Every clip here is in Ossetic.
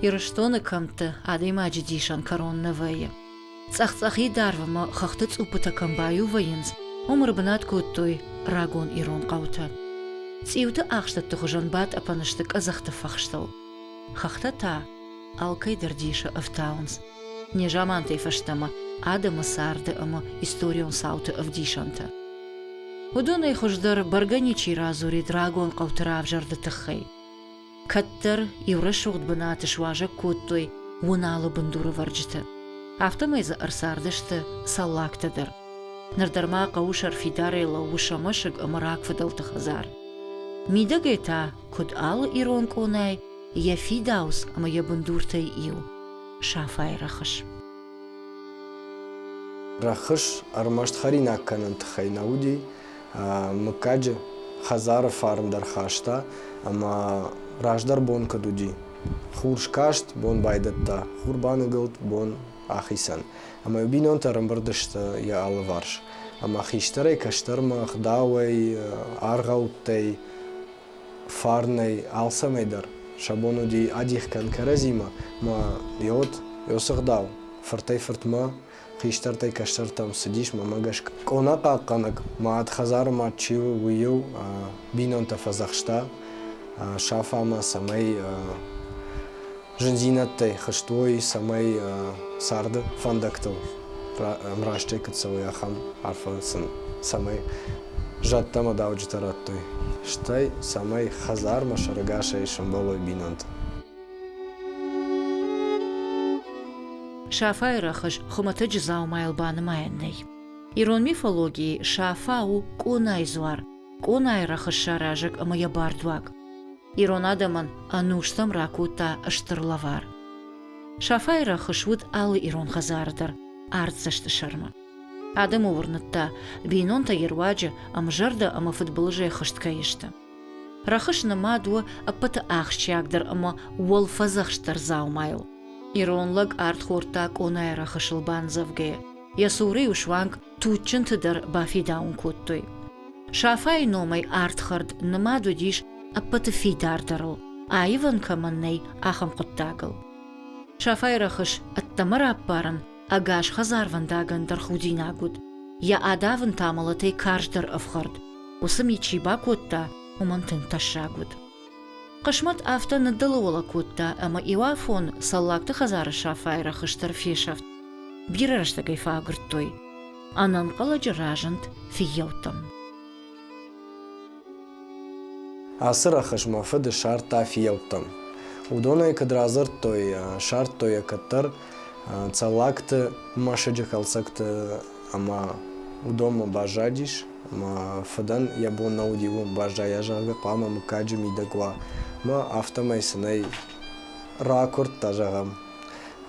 Ирыстоны кӕмтты адӕймаджы дисӕн кӕрон нӕ вӕййы. Цъӕх-цъӕхид арвмӕ хӕхты цъуппытӕ кӕм баиу вӕййынц, уым ӕрбынат кодтой рагон ирон хъӕутӕ. Цъиуты ахстӕтты хуызӕн батъӕпӕн сты къӕдзӕхты фӕхстыл. Хӕхтӕ та алкӕй дӕр дисы ӕфтауынц. Незамантӕй фӕстӕмӕ адӕмы царды ӕмӕ историон цауты ӕвдисӕнтӕ. Уыдонӕй хуыздӕр бӕргӕ ничи радзурид рагон хъӕуты равзӕрды тыххӕй. Кӕддӕр иу рӕсугъд бынаты суазӕг кодтой Уыналы бындурӕвӕрджыты. Афтӕмӕй дзы ӕрцардысты Цӕллагтӕ дӕр. Ныр дӕр ма хъӕуы сӕр фидарӕй лӕууы сӕ мӕсыг ӕмӕ рагфыдӕлты хӕдзар. Мидӕгӕй та, куыд алы ирон къонайы, йӕ фидауц ӕмӕ йӕ бындуртӕй иу – Сафайы рӕхыс. Рӕхыс ӕрмӕст хӕринаг кӕнын тыххӕй нӕ уыди, мыггаджы хӕдзары фарн дӕр хаста ӕмӕ раздӕр бон куыд уыди. Хур скаст, бон байдыдта, хур баныгуылд, бон ахицӕн. Ӕмӕ бинонтӕ ӕрӕмбырд сты йӕ алыварс. Ӕмӕ хистӕрӕй кӕстӕрмӕ ӕгъдауӕй, аргъӕуттӕй, фарнӕй, алцӕмӕй дӕр сӕ бон уыди адих кӕн кӕрӕдзимӕ ӕмӕ йод, йоцы гъдау фыртӕй-фыртмӕ, хистӕртӕй кӕстӕртӕм цыдис мӕмӕ гӕсгӕ. Къона хъахъхъӕнӕг мад хӕдзары мад чи у, уый-иу бинонтӕ фӕдзӕхста Сафамӕ, цӕмӕй зындзинӕдтӕй хызт уой, цӕмӕй царды фӕндӕгтыл ӕмрастӕй куыд цӕуой, ахӕм арфӕ сын цӕмӕй зӕдтӕ ӕмӕ дауджытӕ радтой, стӕй цӕмӕй хӕдзармӕ сӕрӕгасӕй сӕмбӕлой бинонтӕ. Сафайы рӕхыс хуымӕтӕджы дзаумайыл банымайӕн нӕй. Ирон мифологийы Сафа у къонайы дзуар, къонайы рӕхыс саразӕг ӕмӕ йӕ бардуаг. Ирон адӕмӕн ӕнустӕм ракодта стыр лӕвар. Сафайы рӕхыс уыд алы ирон хӕдзары дӕр артдзӕсты сӕрмӕ. Адӕмы уырныдта, бинонтӕ йе руаджы ӕмзӕрдӕ ӕмӕ фыдбылызӕй хызт кӕй сты. Рӕхыс нымад у ӕппӕты ахсджиагдӕр ӕмӕ уӕлфӕдзӕхстдӕр дзаумайыл. Ирон лӕг ард хордта къонайы рӕхысыл бандзӕвгӕйӕ. Йӕ цуры-иу суанг туджджынты дӕр бафидауын кодтой. Сафайы номӕй ардхӕрд нымад уыдис ӕппӕты фидардӕрыл, аивӕн кӕмӕн нӕй, ахӕм хъуыддагыл. Сафайы рӕхыс ӕддӕмӕ раппарын ӕгас хӕдзарвӕндагӕн дӕр худинаг уыд. Йӕ адавын та мӕлӕтӕй карздӕр ӕфхӕрд. Уыцы ми чи бакодта, уымӕн тынг тӕссаг уыд. Хъысмӕт афтӕ ныддӕлӕуӕлӕ кодта, ӕмӕ иуафон Цӕллагты хӕдзары Сафайы рӕхыс дӕр фесӕфт. Бирӕ рӕстӕг ӕй фӕагуырдтой. Ӕнӕнхъӕлӕджы разынд фыййӕуттӕм. Ацы рӕхыс мӕ фыд ссардта фыййӕуттӕм. Уыдон ӕй куыд радзырдтой, ссардтой йӕ кӕддӕр Цӕллагты мӕсыджы хӕлцӕгты ӕмӕ уыдонмӕ баззадис. Мӕ фыдӕн йӕ бон нӕ уыди уым баззайа, зӕгъгӕ, хъуамӕ мыггаджы мидӕг уа. Мӕ афтӕмӕй сын ӕй ракуырдта, зӕгъӕм.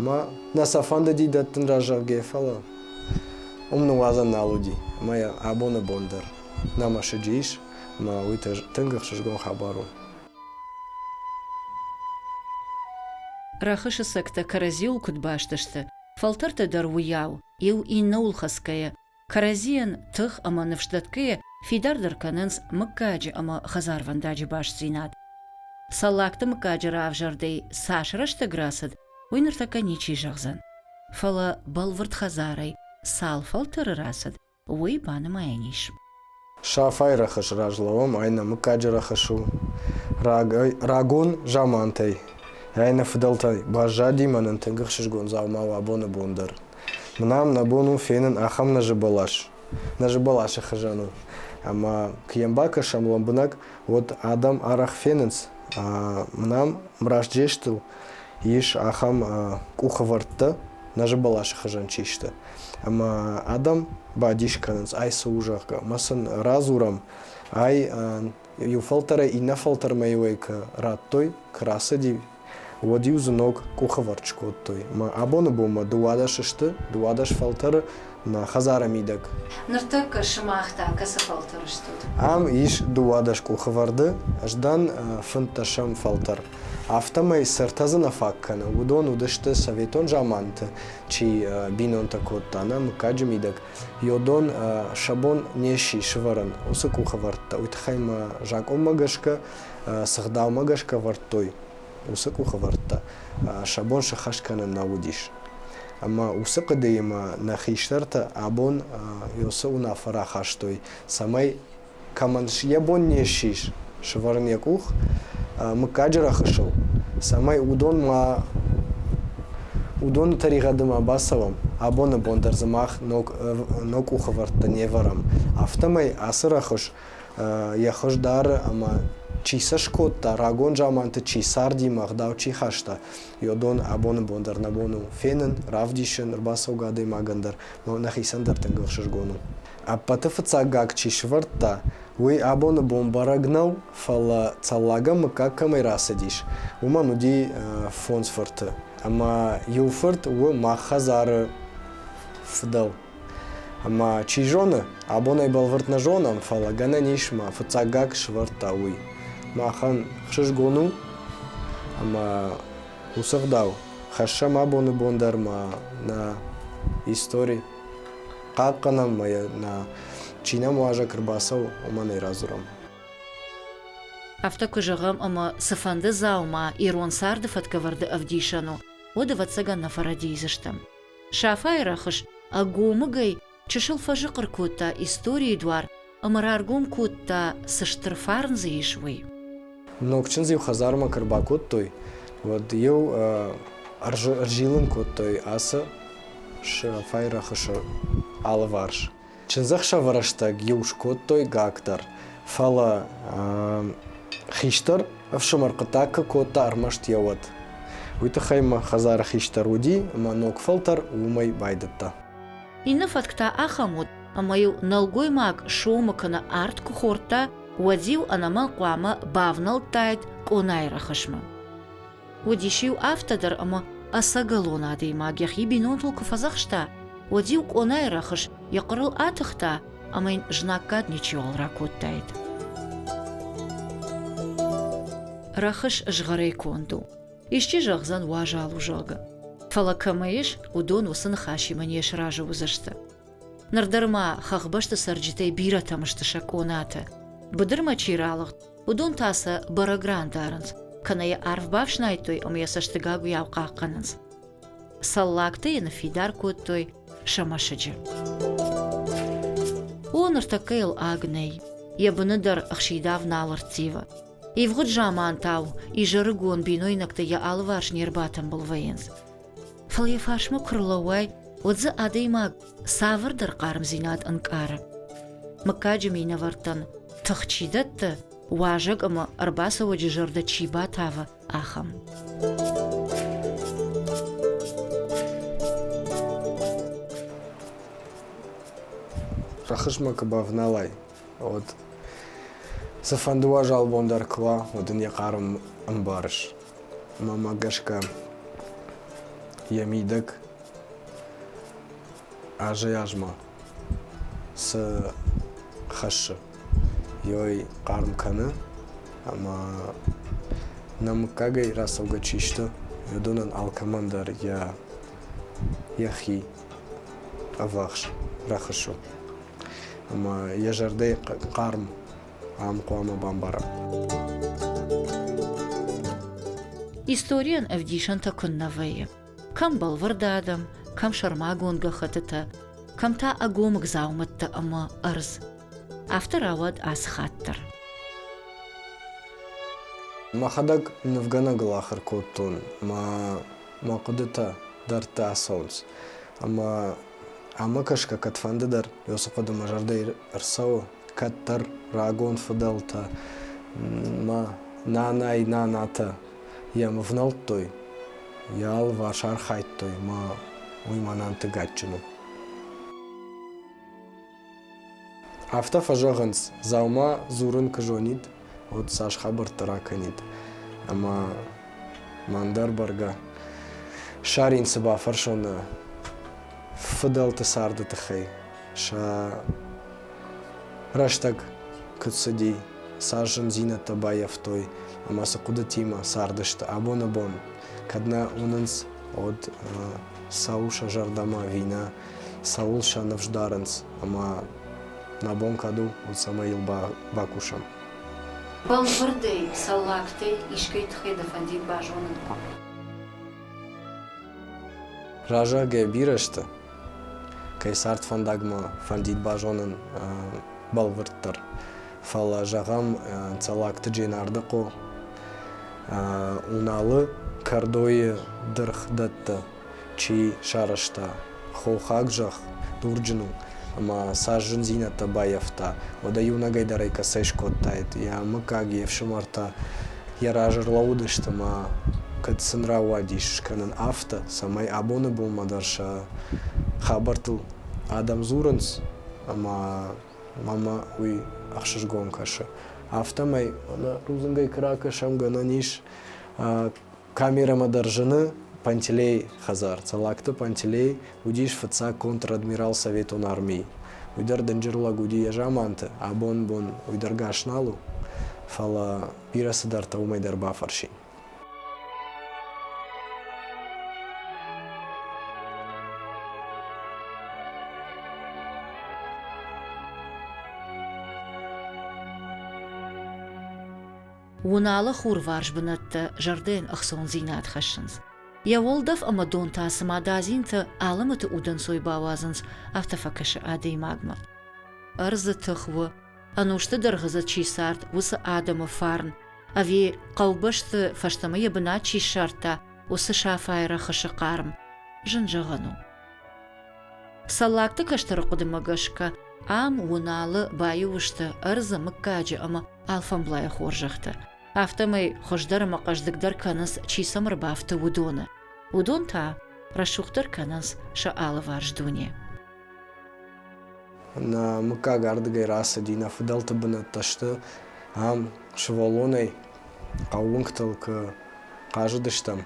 Мӕ нӕ сӕ фӕндыди дӕттын разӕгъгӕ, фӕлӕ уым ныууадзӕн нал уыди. Ӕмӕ йӕ абоны бон дӕр нӕ мӕсыджы ис, ӕмӕ уый тынг ӕхсызгон хабар у. Рӕхысы цӕгтӕ кӕрӕдзиуыл куыд баст сты, фӕлтӕртӕ дӕр уыйау, иу иннӕуыл хӕцгӕйӕ, кӕрӕдзийӕн тых ӕмӕ ныфс дӕтгӕйӕ фидардӕр кӕнынц мыггаджы ӕмӕ хӕдзарвӕндаджы бастдзинад. Цӕллагты мыггаджы равзӕрдӕй цас рӕстӕг рацыд, уый ныртӕккӕ ничи зӕгъдзӕн. Фӕлӕ бӕлвырд хӕдзарӕй цал фӕлтӕры рацыд, уый банымайӕн ис. Сафайы рӕхысы раз лӕууӕм, ай нӕ мыггаджы рӕхыс у. Рагон замантӕй ай нӕ фыдӕлтӕй баззади мӕ нын тынг ӕхсызгон дзаума у абоны бон дӕр. Мӕнӕ нӕ бон у фенын ахӕм нӕзы бӕлас. Нӕзы бӕласы хуызӕн у. Ӕмӕ куы йӕм бакӕсӕм лӕмбынӕг, уӕд адӕм арӕх фенынц, мӕнӕ мрастджестыл ис ахӕм къухӕвӕрдтӕ, нӕзы бӕласы хуызӕн чи сты. Ӕмӕ адӕм бадис кӕнынц, ай цы у, зӕгъгӕ. Ӕмӕ сын радзурӕм, ай иу фӕлтӕрӕй иннӕ фӕлтӕрмӕ иуӕй куы радтой, куы рацыди, уӕд-иу дзы ног къухӕвӕрд скодтой. Мӕ абоны бонмӕ 12 сты, 12 фӕлтӕры нӕ хӕдзары мидӕг. Ныртӕккӕ сымах та кӕцы фӕлтӕры стут? Ам ис 12 къухӕвӕрды, ӕз дӕн фынддӕсӕм фӕлтӕр. Афтӕмӕй цы ӕртӕ дзы нӕ фаг кӕны, уыдон уыдысты советон заманты чи бинонтӕ кодта, нӕ мыггаджы мидӕг. Йодон сӕ бон не сси сывӕрын уыцы къухӕвӕрдтӕ. Уый тыххӕй мӕ закъонмӕ гӕсгӕ, цы гъдаумӕ гӕсгӕ ӕвӕрдтой. уыцы къухӕвӕрдтӕ сӕ бон сӕххӕст кӕнын нӕ уыдис. Ӕмӕ уыцы хъуыдыимӕ нӕ хистӕртӕ абон уыцы уынаффӕ рахастой, цӕмӕй кӕмӕн йӕ бон не ссис сӕвӕрын йӕ къух мыггаджы рӕхысыл, цӕмӕй уыдон ма уыдоны тӕригъӕды ма бацӕуӕм, абоны бон дӕр дзы мах ног, ног къухӕвӕрдтӕ не вӕрӕм. Афтӕмӕй ацы рӕхыс йӕ хуыз дары ӕмӕ чи сӕ скодта, рагон заманты чи цардимӕ ӕгъдау чи хаста, уыдон абоны бон дӕр нӕ бон у фенын, равдисын, ӕрбацӕугӕ адӕймагӕн дӕр, нӕхицӕн дӕр тынг ӕхсызгон у. Ӕппӕты фыццаг гакк чи сӕвӕрдта, уый абоны бон бӕрӕг нӕу, фӕлӕ Цӕллагӕн мыггаг кӕмӕй рацыдис, уымӕн уыди фондз фырты. Ӕмӕ иу фырт у мах хӕдзары фыдӕл. Ӕмӕ чи зоны, абон ӕй бӕлвырд нӕ зонӕм, фӕлӕ гӕнӕн ис мӕ фыццаг гакк сӕвӕрдта уый. Махӕн ӕхсызгон у, ӕмӕ уыцы ӕгъдау хӕссӕм абоны бон дӕр ма нӕ истори хъахъхъӕнӕм ӕмӕ йӕ нӕ чи нӕм уазӕг ӕрбацӕуы, уымӕн ӕй радзурӕм. Афтӕ куы зӕгъӕм, ӕмӕ цыфӕнды дзаума ирон царды фӕткӕвӕрды ӕвдисӕн у, уӕд, ӕвӕццӕгӕн, нӕ фӕрӕдийдзыстӕм. Сафайы рӕхыс ӕгомыгӕй чысыл фӕзыхъыр кодта историйы дуар ӕмӕ раргом кодта, цы стыр фарн дзы ис, уый. Ног чындз-иу хӕдзармӕ куы ӕрбакодтой, уӕд-иу ӕрзилын кодтой ацы Сафайы рӕхысы алыварс. Чындзӕхсӕвы рӕстӕг-иу скодтой гакк дӕр, фӕлӕ хистӕр ӕфсымӕр хъуыддаг куы кодта ӕрмӕст йӕ уӕд. Уый тыххӕй мӕ хӕдзары хистӕр уыди ӕмӕ ног фӕлтӕр уымӕй байдыдта. Иннӕ фӕтк та ахӕм уыд, ӕмӕ-иу нӕлгоймаг сомы кӕнӕ ард куы хордта, уӕд-иу ӕнӕмӕнг хъуамӕ бавнӕлдтаид къонайы рӕхысмӕ. Уыдис-иу афтӕ дӕр, ӕмӕ ӕцӕгӕлон адӕймаг йӕхи бинонтыл куы фӕдзӕхста, уӕд-иу къонайы рӕхыс йӕ хъуырыл атыхта ӕмӕ йын знаггад ничиуал ракодтаид. Рӕхыс згъӕрӕй конд у. Исчи зӕгъдзӕн уазал у, зӕгъгӕ. Фӕлӕ кӕмӕ ис, уыдон уыцы ныхасимӕ не сразы уыдзысты. Ныр дӕр ма хӕхбӕсты цӕрджытӕй бирӕтӕм сты сӕ къонатӕ. Быдырмӕ чи ралыгъд, уыдон та сӕ бӕрӕг ран дарынц, кӕнӕ йӕ арф бафснайдтой ӕмӕ йӕ цӕстыгагуыйау хъахъхъӕнынц. Цӕллагтӕ йын фидар кодтой сӕ мӕсыджы. О, ныртӕккӕ йыл аг нӕй, йӕ быны дӕр ӕхсидав нал ӕрттивы. Ивгъуыд замантау изӕрыгон бинойнӕгтӕ йӕ алыварс не рбатымбыл вӕййынц. Фӕлӕ йӕ фарсмӕ куы рлӕууай, уӕд дзы адӕймаг цавӕрдӕр хъармдзинад ӕнкъары. Мыггаджы минӕвӕрттӕн тых чи дӕтты, уазӕг ӕмӕ ӕрбацӕуӕджы зӕрдӕ чи батавы, ахӕм. Рӕхысмӕ куы бавналай, уӕд цыфӕнды уазал бон дӕр куы уа, уӕд ын йӕ хъарм ӕмбарыс. Мӕнмӕ гӕсгӕ йӕ мидӕг азӕй-азмӕ цы хӕссы, уый хъарм кӕны ӕмӕ нӕ мыггагӕй рацӕугӕ чи сты, уыдонӕн алкӕмӕн дӕр йӕ йӕхи ӕввахс рӕхыс у. Ӕмӕ йӕ зӕрдӕйы хъарм ам хъуамӕ бамбара. Историйӕн ӕвдисӕнтӕ куыннӕ вӕййы. Кӕм бӕлвырд адӕм, кӕм сӕрмагонд гӕххӕттытӕ, кӕм та ӕгомыг дзаумӕттӕ ӕмӕ ӕрдз. Афтӕ рауад ацы хатт дӕр. Мӕхӕдӕг нывгӕнӕгыл ахуыр кодтон, мӕ мӕ хъуыдытӕ дӕрдты ацӕуынц. Ӕмӕ ӕмӕ кӕсгӕ кӕдфӕнды дӕр уыцы хъуыды мӕ зӕрдӕйы ӕрцӕуы, кӕддӕр рагон фыдӕлтӕ мӕ нанайы нанатӕ йӕм ӕвнӕлдтой, йӕ алыварс архайдтой ӕмӕ уый мӕнӕн тынг адджын у. Афтӕ фӕзӕгъынц, дзаума дзурын куы зонид, уӕд цас хабӕрттӕ ракӕнид. Ӕмӕ мӕн дӕр бӕргӕ ссарин цы бафӕрсон фыдӕлты царды тыххӕй, сӕ рӕстӕг куыд цыди, цас зындзинӕдтӕ баййӕфтой ӕмӕ цы хъуыдытимӕ цардысты абоны бон, кӕд нӕ уынынц, уӕд цӕуы сӕ зӕрдӕмӕ ӕви нӕ, цӕуыл сӕ ныфс дарынц ӕмӕ нӕ бон кӕд у, уӕд цӕмӕй йыл бакусӕм. Бӕлвырдӕй, цӕллагтӕй искӕй тыххӕй дӕ фӕндид базонын? Разагӕй бирӕ сты, кӕй цард фӕндагмӕ фӕндид базонын бӕлвырддӕр. Фӕлӕ, зӕгъӕм, Цӕллагты Дженардыхъо Уналы кӕрдойы дыргъдӕттӕ чи сарӕзта, хохаг зӕхх дурджын у, ӕмӕ цас зындзинӕдтӕ баййӕфта, уӕдӕ иунӕгӕй дӕр ӕй кӕцӕй скодтаид, йӕ мыггаг, йе фсымӕртӕ йӕ разы ӕрлӕууыдысты ӕмӕ кӕд сын рауадис скӕнын афтӕ, цӕмӕй абоны бонмӕ дӕр сӕ хабӕрттыл адӕм дзурынц ӕмӕ мӕмӕ уый ӕхсызгон кӕсы. Афтӕмӕй рудзынгӕй куы ракӕсӕм, гӕнӕн ис, камерӕмӕ дӕр зыны Пантелей хӕдзар. Цӕллагты Пантелей уыдис фыццаг контр-адмирал Советон армийы. Уый дӕр дынджыр лӕг уыди йӕ заманты, абон бон уый дӕр гас нал у, фӕлӕ бирӕ цыдӕртӕ уымӕй дӕр бафӕрсин. Уыналы хурварс бынӕттӕ зӕрдӕйӕн ӕхцондзинад хӕссынц. Йӕ уӕлдӕф ӕмӕ дон та цыма дадзинтӕ алӕмӕты удӕнцой бауадзынц, афтӕ фӕкӕсы адӕймагмӕ. Ӕрдзы тых у, ӕнусты дӕргъы дзы чи цард, уыцы адӕмы фарн, ӕви хъӕубӕсты фӕстӕмӕ йӕ бынат чи ссардта, уыцы Сафайы рӕхысы хъарм, зын зӕгъӕн у. Цӕллагты кӕстӕры хъуыдымӕ гӕсгӕ, ам Уыналы баиу сты ӕрдзы, мыггаджы ӕмӕ алфӕмблайы хорзӕхтӕ. Афтӕмӕй хуыздӕр ӕмӕ хъӕздыгдӕр кӕнынц, чи сӕм ӕрбафты, уыдоны. Уыдон та рӕсугъддӕр кӕнынц сӕ алыварс дуне. Нӕ мыггаг ардыгӕй рацыди, нӕ фыдӕлты бынӕттӕ сты. Ам сывӕллонӕй хъӕууынгтыл куы хъазыдыстӕм,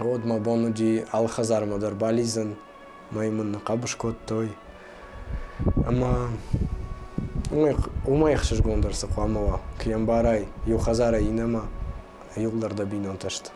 уӕд мӕ бон уыди алы хӕдзармӕ дӕр балидзын, мӕ мын ныхъхъӕбыс кодтой. Ӕмӕ уымӕй ӕхсызгондӕр цы хъуамӕ уа, куы йӕ ӕмбарай, иу хӕдзарӕй иннӕмӕ иууылдӕр дӕ бинонтӕ сты.